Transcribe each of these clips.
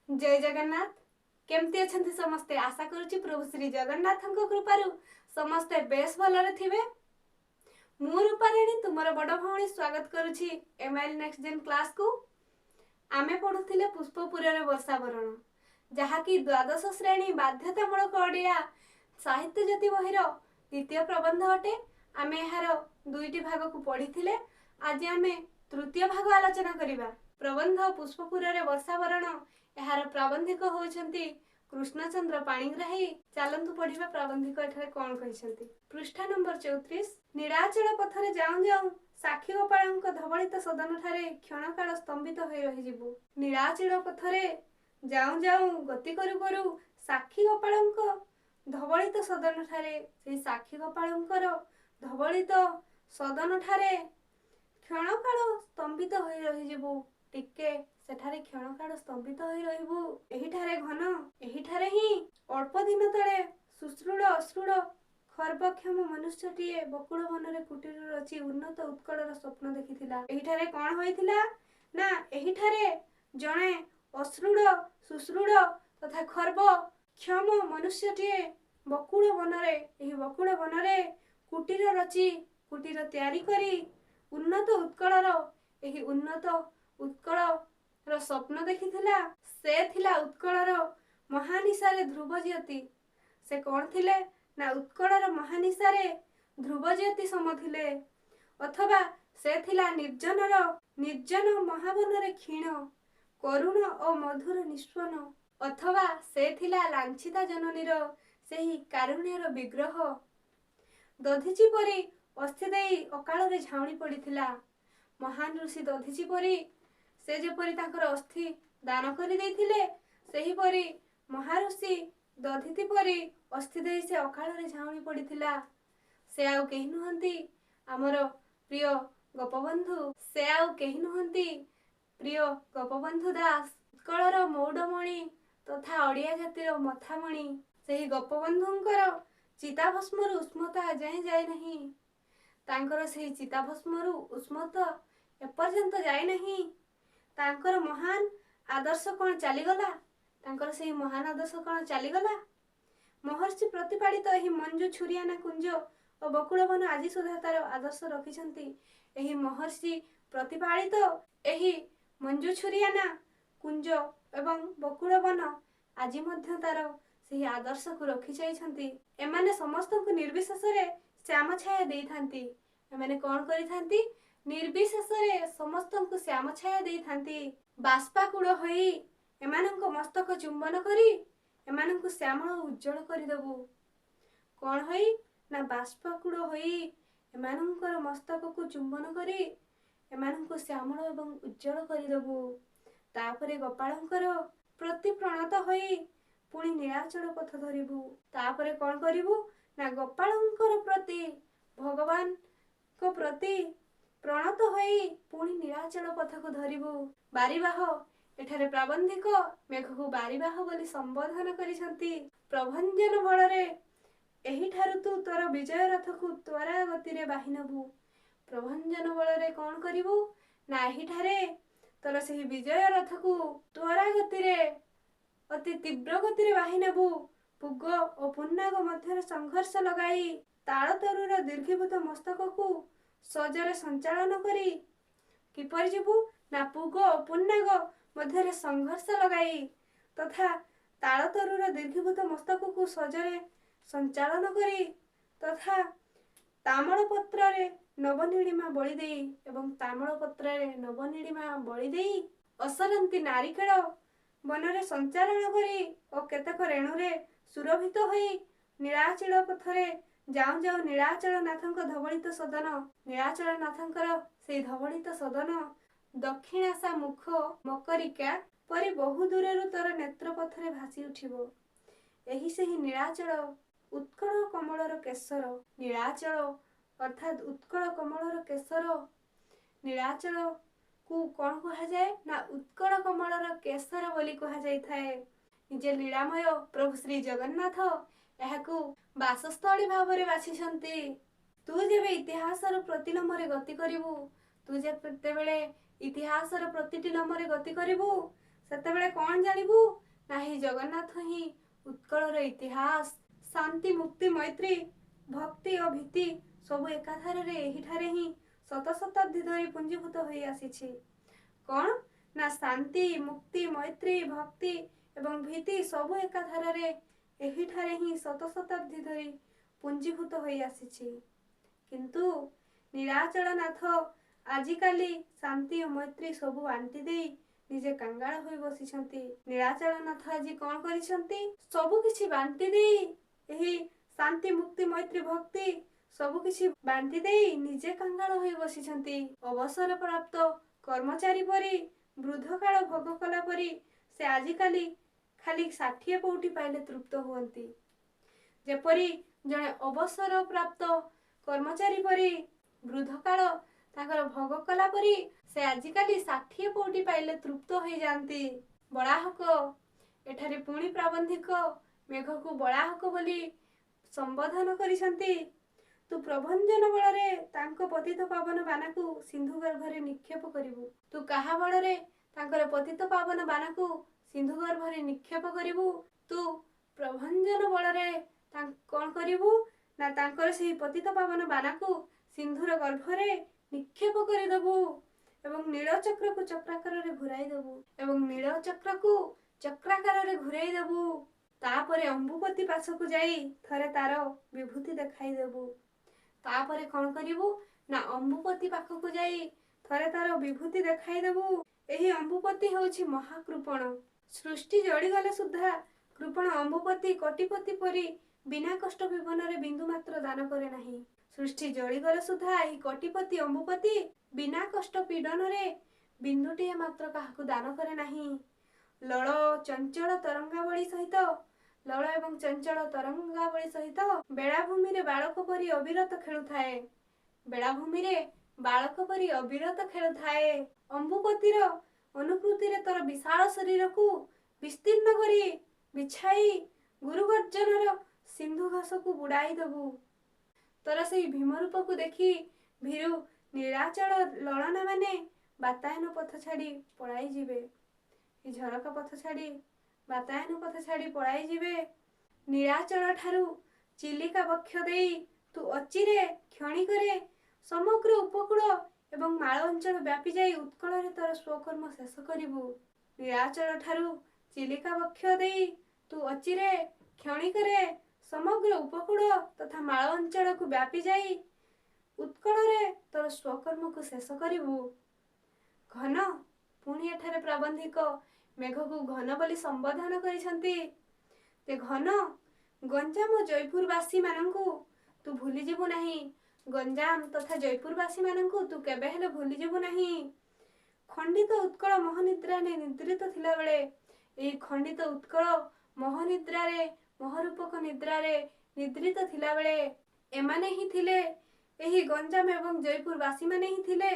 ଜୟ ଜଗନ୍ନାଥ। କେମିତି ଅଛନ୍ତି ସମସ୍ତେ? ଆଶା କରୁଛି ପ୍ରଭୁ ଶ୍ରୀ ଜଗନ୍ନାଥଙ୍କ କୃପାରୁ ସମସ୍ତେ ବେଶ ଭଲରେ ଥିବେ। ମୁଁ ରୂପାରାଣୀ, ତୁମର ବଡ଼ ଭଉଣୀ, ସ୍ୱାଗତ କରୁଛି ଏମ୍ଆଇଏଲ୍ ନେକ୍ସଟ ଜେନ୍ କ୍ଲାସକୁ। ଆମେ ପଢୁଥିଲେ ପୁଷ୍ପପୁରରେ ବର୍ଷାବରଣ, ଯାହାକି ଦ୍ୱାଦଶ ଶ୍ରେଣୀ ବାଧ୍ୟତାମୂଳକ ଓଡ଼ିଆ ସାହିତ୍ୟ ଜ୍ୟୋତି ବହିର ଦ୍ୱିତୀୟ ପ୍ରବନ୍ଧ ଅଟେ। ଆମେ ଏହାର ଦୁଇଟି ଭାଗକୁ ପଢିଥିଲେ, ଆଜି ଆମେ ତୃତୀୟ ଭାଗ ଆଲୋଚନା କରିବା। ପ୍ରବନ୍ଧ ପୁଷ୍ପପୁରରେ ବର୍ଷାବରଣ, ଏହାର ପ୍ରାବନ୍ଧିକ ହେଉଛନ୍ତି କୃଷ୍ଣଚନ୍ଦ୍ର ପାଣିଗ୍ରାହୀ। ଚାଲନ୍ତୁ ପଢିବା ପ୍ରାବନ୍ଧିକ ଏଠାରେ କଣ କହିଛନ୍ତି। ପୃଷ୍ଠା ନମ୍ବର 34। ନୀଳାଚଳ ପଥରେ ଯାଉଁ ଯାଉଁ ସାକ୍ଷୀ ଗୋପାଳଙ୍କ ଧବଳିତ ସଦନ ଠାରେ କ୍ଷଣକାଳ ସ୍ତମ୍ଭିତ ହୋଇ ରହିଯିବୁ। ନୀଳାଚଳ ପଥରେ ଯାଉଁ ଯାଉଁ, ଗତି କରୁ କରୁ ସାକ୍ଷୀ ଗୋପାଳଙ୍କ ଧବଳିତ ସଦନ ଠାରେ, ସେଇ ସାକ୍ଷୀ ଗୋପାଳଙ୍କର ଧବଳିତ ସଦନ ଠାରେ କ୍ଷଣକାଳ ସ୍ତମ୍ଭିତ ହୋଇ ରହିଯିବୁ। ଟିକେ ସେଠାରେ କ୍ଷଣକାଳ ସ୍ତମ୍ଭିତ ହୋଇ ରହିବୁ। ଏହିଠାରେ ଘନ, ଏହିଠାରେ ହିଁ ଅଳ୍ପ ଦିନ ତଳେ ସୁଶୃଳ ଅଶ୍ରୁଳ ଖର୍ବକ୍ଷମ ମନୁଷ୍ୟଟିଏ ବକୁଳ ବନରେ କୁଟୀର ରଚି ଉନ୍ନତ ଉତ୍କଳର ସ୍ୱପ୍ନ ଦେଖିଥିଲା। ଏହିଠାରେ କଣ ହୋଇଥିଲା ନା, ଏହିଠାରେ ଜଣେ ଅଶ୍ରୁଳ ସୁଶୃଳ ତଥା ଖର୍ବ କ୍ଷମ ମନୁଷ୍ୟଟିଏ ବକୁଳ ବନରେ, ଏହି ବକୁଳ ବନରେ କୁଟୀର ରଚି, କୁଟୀର ତିଆରି କରି ଉନ୍ନତ ଉତ୍କଳର, ଏହି ଉନ୍ନତ ଉତ୍କଳର ସ୍ୱପ୍ନ ଦେଖିଥିଲା। ସେ ଥିଲା ଉତ୍କଳର ମହାନିଶାରେ ଧ୍ରୁବ ଜ୍ୟୋତି। ସେ କଣ ଥିଲେ ନା, ଉତ୍କଳର ମହାନିଶାରେ ଧ୍ରୁବ ଜ୍ୟୋତି ସମ ଥିଲେ, ଅଥବା ସେ ଥିଲା ନିର୍ଜନର, ନିର୍ଜନ ମହାବନରେ କ୍ଷୀଣ କରୁଣ ଓ ମଧୁର ନିସ୍ୱନ, ଅଥବା ସେ ଥିଲା ଲାଞ୍ଛିତା ଜନନୀର ସେହି କାରୁଣ୍ୟର ବିଗ୍ରହ। ଦଧିଚି ପରି ଅସ୍ଥି ଦେଇ ଅକାଳରେ ଝାଉଁଳି ପଡ଼ିଥିଲା। ମହାନ ଋଷି ଦଧିଚି ପରି ସେ ଯେପରି ତାଙ୍କର ଅସ୍ଥି ଦାନ କରିଦେଇଥିଲେ, ସେହିପରି ମହାଋଷି ଦଧିତି ପରି ଅସ୍ଥି ଦେଇ ସେ ଅକାଳରେ ଝାଉଁଳି ପଡ଼ିଥିଲା। ସେ ଆଉ କେହି ନୁହନ୍ତି, ଆମର ପ୍ରିୟ ଗୋପବନ୍ଧୁ। ସେ ଆଉ କେହି ନୁହନ୍ତି, ପ୍ରିୟ ଗୋପବନ୍ଧୁ ଦାସ, ଉତ୍କଳର ମଉଡମଣି ତଥା ଓଡ଼ିଆ ଜାତିର ମଥାମଣି। ସେହି ଗୋପବନ୍ଧୁଙ୍କର ଚିତାଭସ୍ମରୁ ଉଷ୍ମତା ଏଯାଏଁ ଯାଇନାହିଁ। ତାଙ୍କର ସେହି ଚିତାଭସ୍ମରୁ ଉଷ୍ମତା ଏପର୍ଯ୍ୟନ୍ତ ଯାଇନାହିଁ। ତାଙ୍କର ମହାନ ଆଦର୍ଶ କଣ ଚାଲିଗଲା? ତାଙ୍କର ସେହି ମହାନ ଆଦର୍ଶ କଣ ଚାଲିଗଲା? ମହର୍ଷି ପ୍ରତିପାଳିତ ଏହି ମଞ୍ଜୁ ଛୁରିଆନା କୁଞ୍ଜ ଓ ବକୁଳବନ ଆଜି ସୁଦ୍ଧା ତାର ଆଦର୍ଶ ରଖିଛନ୍ତି। ଏହି ମହର୍ଷି ପ୍ରତିପାଳିତ ଏହି ମଞ୍ଜୁ ଛୁରିଆନା କୁଞ୍ଜ ଏବଂ ବକୁଳବନ ଆଜି ମଧ୍ୟ ତାର ସେହି ଆଦର୍ଶକୁ ରଖିଯାଇଛନ୍ତି। ଏମାନେ ସମସ୍ତଙ୍କୁ ନିର୍ବିଶେଷରେ ଶ୍ୟାମ ଛାୟା ଦେଇଥାନ୍ତି। ଏମାନେ କଣ କରିଥାନ୍ତି? ନିର୍ବିଶେଷରେ ସମସ୍ତଙ୍କୁ ଶ୍ୟାମ ଛାୟା ଦେଇଥାନ୍ତି। ବାଷ୍ପାକୁଳ ହୋଇ ଏମାନଙ୍କ ମସ୍ତକ ଚୁମ୍ବନ କରି ଏମାନଙ୍କୁ ଶ୍ୟାମଳ ଉଜ୍ଜଳ କରିଦେବୁ। କଣ ହୋଇ ନା, ବାଷ୍ପାକୁଳ ହୋଇ ଏମାନଙ୍କର ମସ୍ତକକୁ ଚୁମ୍ବନ କରି ଏମାନଙ୍କୁ ଶ୍ୟାମଳ ଏବଂ ଉଜ୍ଜଳ କରିଦେବୁ। ତାପରେ ଗୋପାଳଙ୍କର ପ୍ରତି ପ୍ରଣତ ହୋଇ ପୁଣି ନୀଳାଚଳ ପଥ ଧରିବୁ। ତାପରେ କଣ କରିବୁ ନା, ଗୋପାଳଙ୍କର ପ୍ରତି, ଭଗବାନଙ୍କ ପ୍ରତି ପ୍ରଣତ ହୋଇ ପୁଣି ନୀଳାଚଳ ପଥକୁ ଧରିବୁ। ବାରିବାହ, ଏଠାରେ ପ୍ରାବନ୍ଧିକ ମେଘକୁ ବାରିବାହ ବୋଲି ସମ୍ବୋଧନ କରିଛନ୍ତି। ପ୍ରଭଞ୍ଜନ ବଳରେ ଏହିଠାରୁ ତୁ ତୋର ବିଜୟ ରଥକୁ ତ୍ୱରା ଗତିରେ ବାହି ନେବୁ। ପ୍ରଭଞ୍ଜନ ବଳରେ କଣ କରିବୁ ନା, ଏହିଠାରେ ତୋର ସେହି ବିଜୟ ରଥକୁ ତ୍ୱରା ଗତିରେ, ଅତି ତୀବ୍ର ଗତିରେ ବାହି ନେବୁ। ପୁଗ ଓ ପୁନ୍ନାଗ ମଧ୍ୟରେ ସଂଘର୍ଷ ଲଗାଇ ତାଳତରୁର ଦୀର୍ଘୀଭୂତ ମସ୍ତକକୁ ସଜରେ ସଞ୍ଚାଳନ କରି କିପରି ଯିବୁ ନା, ପୁଗ ଓ ପୁନ୍ନାଗ ମଧ୍ୟରେ ସଂଘର୍ଷ ଲଗାଇ ତଥା ତାଳତରୁର ଦୀର୍ଘୀଭୂତ ମସ୍ତକକୁ ସଜରେ ସଞ୍ଚାଳନ କରି ତଥା ତାମଳ ପତ୍ରରେ ନବନୀଳିମା ବଳି ଦେଇ, ଏବଂ ତାମଳ ପତ୍ରରେ ନବନୀଳିମା ବଳି ଦେଇ ଅସରନ୍ତି ନାରିକେଳ ବନରେ ସଞ୍ଚାରଣ କରି ଓ କେତେକ ରେଣୁରେ ସୁରଭିତ ହୋଇ ନୀଳାଚଳ ପଥରେ ଯାଉଁ ଯାଉଁ ନୀଳାଚଳ ନାଥଙ୍କ ଧବଳିତ ସଦନ, ନୀଳାଚଳ ନାଥଙ୍କର ସେଇ ଧବଳିତ ସଦନ ଦକ୍ଷିଣାଶା ମୁଖ ମକରିକା ପରି ବହୁ ଦୂରରୁ ତୋର ନେତ୍ର ପଥରେ ଭାସି ଉଠିବ। ଏହି ସେହି ନୀଳାଚଳ ଉତ୍କଳ କମଳର କେଶର। ନୀଳାଚଳ ଅର୍ଥାତ୍ ଉତ୍କଳ କମଳର କେଶର। ନୀଳାଚଳ କୁ କଣ କୁହାଯାଏ ନା, ଉତ୍କଳ କମଳର କେଶର ବୋଲି କୁହାଯାଇଥାଏ। ନିଜେ ଲୀଳାମୟ ପ୍ରଭୁ ଶ୍ରୀ ଜଗନ୍ନାଥ ଏହାକୁ ବାସସ୍ଥଳୀ ଭାବରେ ବାଛିଛନ୍ତି। ତୁ ଯେବେ ଇତିହାସର ପ୍ରତିଲୋମରେ ଗତି କରିବୁ, ତୁ ଯେତେବେଳେ ଇତିହାସର ପ୍ରତିଟି ଲୋମରେ ଗତି କରିବୁ, ସେତେବେଳେ କ'ଣ ଜାଣିବୁ ନା ଏହି ଜଗନ୍ନାଥ ହିଁ ଉତ୍କଳର ଇତିହାସ। ଶାନ୍ତି, ମୁକ୍ତି, ମୈତ୍ରୀ, ଭକ୍ତି ଓ ଭୀତି ସବୁ ଏକାଧାରରେ ଏହିଠାରେ ହିଁ ଶତ ଶତାବ୍ଦୀ ଧରି ପୁଞ୍ଜୀଭୂତ ହୋଇ ଆସିଛି। କ'ଣ ନା ଶାନ୍ତି, ମୁକ୍ତି, ମୈତ୍ରୀ, ଭକ୍ତି ଏବଂ ଭୀତି ସବୁ ଏକାଧାରରେ ଏହିଠାରେ ହିଁ ଶତ ଶତାବ୍ଦୀ ଧରି ପୁଞ୍ଜୀଭୂତ ହୋଇ ଆସିଛି। କିନ୍ତୁ ନୀଳାଚଳନାଥ ଆଜିକାଲି ଶାନ୍ତି ଓ ମୈତ୍ରୀ ସବୁ ବାଣ୍ଟି ଦେଇ ନିଜେ କାଙ୍ଗାଳ ହୋଇ ବସିଛନ୍ତି। ନୀଳାଚଳନାଥ ଆଜି କ'ଣ କରିଛନ୍ତି? ସବୁ କିଛି ବାଣ୍ଟି ଦେଇ, ଏହି ଶାନ୍ତି, ମୁକ୍ତି, ମୈତ୍ରୀ, ଭକ୍ତି ସବୁ କିଛି ବାଣ୍ଟି ଦେଇ ନିଜେ କାଙ୍ଗାଳ ହୋଇ ବସିଛନ୍ତି। ଅବସର ପ୍ରାପ୍ତ କର୍ମଚାରୀ ପରି, ବୃଦ୍ଧକାଳ ଭୋଗ କଲା ପରି ସେ ଆଜିକାଲି ଖାଲି 60 ପଉଟି ପାଇଲେ ତୃପ୍ତ ହୁଅନ୍ତି। ଯେପରି ଜଣେ ଅବସର ପ୍ରାପ୍ତ କର୍ମଚାରୀ ପରି, ବୃଦ୍ଧକାଳ ତାଙ୍କର ଭୋଗ କଲା ପରି ସେ ଆଜିକାଲି 60 ପଉଟି ପାଇଲେ ତୃପ୍ତ ହୋଇଯାଆନ୍ତି। ବଳାହକ, ଏଠାରେ ପୁଣି ପ୍ରାବନ୍ଧିକ ମେଘକୁ ବଳାହକ ବୋଲି ସମ୍ବୋଧନ କରିଛନ୍ତି। ତୁ ପ୍ରଭଞ୍ଜନ ବଳରେ ତାଙ୍କ ପତିତ ପାବନ ବାନାକୁ ସିନ୍ଧୁ ଗର୍ଭରେ ନିକ୍ଷେପ କରିବୁ। ତୁ କାହା ବଳରେ ତାଙ୍କର ପତିତ ପାବନ ବାନାକୁ ସିନ୍ଧୁ ଗର୍ଭରେ ନିକ୍ଷେପ କରିବୁ? ତୁ ପ୍ରଭଞ୍ଜନ ବଳରେ କ'ଣ କରିବୁ ନା ତାଙ୍କର ସେହି ପତିତ ପାବନ ବାନାକୁ ସିନ୍ଧୁର ଗର୍ଭରେ ନିକ୍ଷେପ କରିଦେବୁ ଏବଂ ନୀଳଚକ୍ରକୁ ଚକ୍ରାକାରରେ ଘୁରାଇ ଦେବୁ, ଏବଂ ନୀଳଚକ୍ରକୁ ଚକ୍ରାକାରରେ ଘୁରାଇ ଦେବୁ। ତାପରେ ଅମ୍ବୁପତି ପାଶକୁ ଯାଇ ଥରେ ତାର ବିଭୂତି ଦେଖାଇ ଦେବୁ। ତାପରେ କ'ଣ କରିବୁ ନା ଅମ୍ବୁପତି ପାଖକୁ ଯାଇ ଥରେ ତାର ବିଭୂତି ଦେଖାଇ ଦେବୁ। ଏହି ଅମ୍ବୁପତି ହେଉଛି ମହାକୃପଣ। ସୃଷ୍ଟି ଜଳିଗଲେ ସୁଦ୍ଧା କୃପଣ ଅମ୍ବୁପତି କୋଟିପତି ପରି ବିନା କଷ୍ଟ ବିବନରେ ବିନ୍ଦୁ ମାତ୍ର ଦାନ କରେ ନାହିଁ। ସୃଷ୍ଟି ଜଳିଗଲେ ସୁଦ୍ଧା ଏହି କୋଟିପତି ଅମ୍ବୁପତି ବିନା କଷ୍ଟ ପୀଡ଼ନରେ ବିନ୍ଦୁଟିଏ ମାତ୍ର କାହାକୁ ଦାନ କରେ ନାହିଁ। ଲଳ ଚଞ୍ଚଳ ତରଙ୍ଗାବଳୀ ସହିତ, ଲଳ ଏବଂ ଚଞ୍ଚଳ ତରଙ୍ଗାବଳୀ ସହିତ ବେଳାଭୂମିରେ ବାଳକ ପରି ଅବିରତ ଖେଳୁଥାଏ, ବେଳାଭୂମିରେ ବାଳକ ପରି ଅବିରତ ଖେଳୁଥାଏ। ଅମ୍ବୁପତିର ଅନୁକୃତିରେ ତୋର ବିଶାଳ ଶରୀରକୁ ବିସ୍ତୀର୍ଣ୍ଣ କରି ବିଛାଇ ଗୁରୁଗର୍ଜନର ସିନ୍ଧୁ ଘାସକୁ ବୁଡ଼ାଇ ଦେବୁ। ତୋର ସେଇ ଭୀମ ରୂପକୁ ଦେଖି ଭୀରୁ ନୀଳାଚଳ ଲଳନା ମାନେ ବାତାୟନ ପଥ ଛାଡ଼ି ପଳାଇ ଯିବେ। ଏ ଝରକା ପଥ ଛାଡ଼ି, ବାତାୟନ ପଥ ଛାଡ଼ି ପଳାଇ ଯିବେ। ନୀଳାଚଳ ଠାରୁ ଚିଲିକା ବକ୍ଷ ଦେଇ ତୁ ଅଚିରେ କ୍ଷଣିକରେ ସମଗ୍ର ଉପକୂଳ ଏବଂ ମାଳ ଅଞ୍ଚଳ ବ୍ୟାପି ଯାଇ ଉତ୍କଳରେ ତୋର ସ୍ୱକର୍ମ ଶେଷ କରିବୁ। ନୀଳାଚଳ ଠାରୁ ଚିଲିକା ବକ୍ଷ ଦେଇ ତୁ ଅଚିରେ କ୍ଷଣିକରେ ସମଗ୍ର ଉପକୂଳ ତଥା ମାଳ ଅଞ୍ଚଳକୁ ବ୍ୟାପି ଯାଇ ଉତ୍କଳରେ ତୋର ସ୍ୱକର୍ମକୁ ଶେଷ କରିବୁ। ଘନ, ପୁଣି ଏଠାରେ ପ୍ରାବନ୍ଧିକ ମେଘକୁ ଘନ ବୋଲି ସମ୍ବୋଧନ କରିଛନ୍ତି ଯେ ଘନ, ଗଞ୍ଜାମ ଓ ଜୟପୁରବାସୀମାନଙ୍କୁ ତୁ ଭୁଲିଯିବୁ ନାହିଁ। ଗଞ୍ଜାମ ତଥା ଜୟପୁରବାସୀମାନଙ୍କୁ ତୁ କେବେ ହେଲେ ଭୁଲିଯିବୁ ନାହିଁ। ଖଣ୍ଡିତ ଉତ୍କଳ ମହନିଦ୍ରାରେ ନିଦ୍ରିତ ଥିଲାବେଳେ, ଏହି ଖଣ୍ଡିତ ଉତ୍କଳ ମହନିଦ୍ରାରେ, ମହରୂପକ ନିଦ୍ରାରେ ନିଦ୍ରିତ ଥିଲାବେଳେ ଏମାନେ ହିଁ ଥିଲେ, ଏହି ଗଞ୍ଜାମ ଏବଂ ଜୟପୁରବାସୀମାନେ ହିଁ ଥିଲେ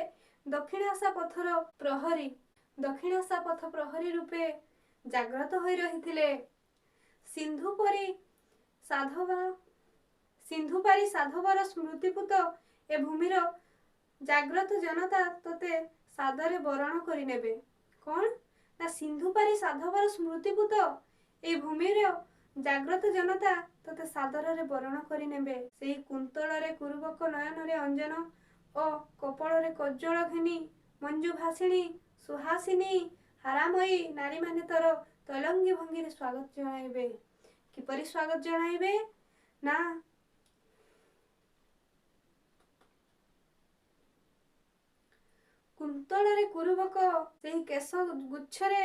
ଦକ୍ଷିଣାଶା ପଥର ପ୍ରହରୀ, ଦକ୍ଷିଣାଶା ପଥ ପ୍ରହରୀ ରୂପେ ଜାଗ୍ରତ ହୋଇ ରହିଥିଲେ। ସିନ୍ଧୁ ପରି ସାଧବ, ସିନ୍ଧୁପାରି ସାଧବର ସ୍ମୃତିପୁତ ଏ ଭୂମିର ଜାଗ୍ରତ ଜନତା ତୋତେ ସାଦରେ ବରଣ କରିନେବେ। କ'ଣ ନା ସିନ୍ଧୁପାରି ସାଧବର ସ୍ମୃତିପୁତ ଏଇ ଭୂମିର ଜାଗ୍ରତ ଜନତା ତୋତେ ସାଦରରେ ବରଣ କରିନେବେ। ସେଇ କୁନ୍ତଳରେ କୁରୁବକ, ନୟନରେ ଅଞ୍ଜନ ଓ କପୋଳରେ କଜ୍ଜଳ ଘେନି ମଞ୍ଜୁ ଭାସିଣୀ, ସୁହାସିନୀ, ହାରାମୟୀ ନାରୀମାନେ ତୋର ତୈଲଙ୍ଗୀ ଭଙ୍ଗୀରେ ସ୍ୱାଗତ ଜଣାଇବେ। କିପରି ସ୍ୱାଗତ ଜଣାଇବେ ନା କୁନ୍ତଳରେ କୁରୁବକ, ସେହି କେଶ ଗୁଚ୍ଛରେ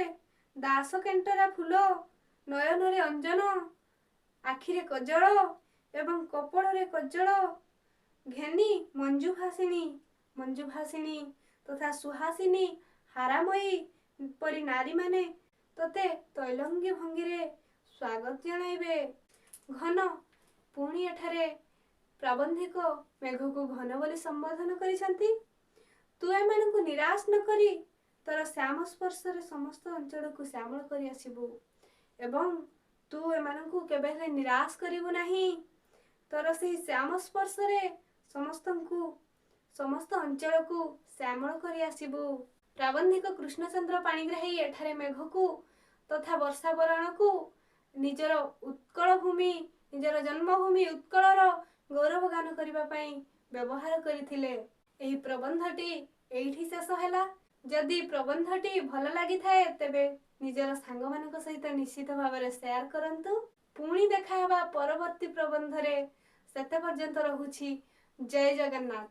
ଦାସ କେଣ୍ଟରା ଫୁଲ, ନୟନରେ ଅଞ୍ଜନ, ଆଖିରେ କଜଳ ଏବଂ କପୋଳରେ କଜ୍ଜଳ ଘେନି ମଞ୍ଜୁଭାସିଣୀ, ମଞ୍ଜୁଭାସିଣୀ ତଥା ସୁହାସିନୀ, ହାରାମୟୀ ପରି ନାରୀମାନେ ତୋତେ ତୈଲଙ୍ଗୀ ଭଙ୍ଗୀରେ ସ୍ୱାଗତ ଜଣାଇବେ। ଘନ, ପୁଣି ଏଠାରେ ପ୍ରାବନ୍ଧିକ ମେଘକୁ ଘନ ବୋଲି ସମ୍ବୋଧନ କରିଛନ୍ତି। ତୁ ଏମାନଙ୍କୁ ନିରାଶ ନ କରି ତୋର ଶ୍ୟାମ ସ୍ପର୍ଶରେ ସମସ୍ତ ଅଞ୍ଚଳକୁ ଶ୍ୟାମଳ କରି ଆସିବୁ ଏବଂ ତୁ ଏମାନଙ୍କୁ କେବେ ହେଲେ ନିରାଶ କରିବୁ ନାହିଁ। ତୋର ସେହି ଶ୍ୟାମ ସ୍ପର୍ଶରେ ସମସ୍ତଙ୍କୁ, ସମସ୍ତ ଅଞ୍ଚଳକୁ ଶ୍ୟାମଳ କରି ଆସିବୁ। ପ୍ରାବନ୍ଧିକ କୃଷ୍ଣଚନ୍ଦ୍ର ପାଣିଗ୍ରାହୀ ଏଠାରେ ମେଘକୁ ତଥା ବର୍ଷା ବରଣକୁ ନିଜର ଉତ୍କଳ ଭୂମି, ନିଜର ଜନ୍ମଭୂମି ଉତ୍କଳର ଗୌରବ ଗାନ କରିବା ପାଇଁ ବ୍ୟବହାର କରିଥିଲେ। ଏହି ପ୍ରବନ୍ଧଟି ଏଇଠି ଶେଷ ହେଲା। ଯଦି ପ୍ରବନ୍ଧଟି ଭଲ ଲାଗିଥାଏ, ତେବେ ନିଜର ସାଙ୍ଗମାନଙ୍କ ସହିତ ନିଶ୍ଚିତ ଭାବରେ ସେୟାର କରନ୍ତୁ। ପୁଣି ଦେଖାହେବା ପରବର୍ତ୍ତୀ ପ୍ରବନ୍ଧରେ, ସେତେ ପର୍ଯ୍ୟନ୍ତ ରହୁଛି। ଜୟ ଜଗନ୍ନାଥ।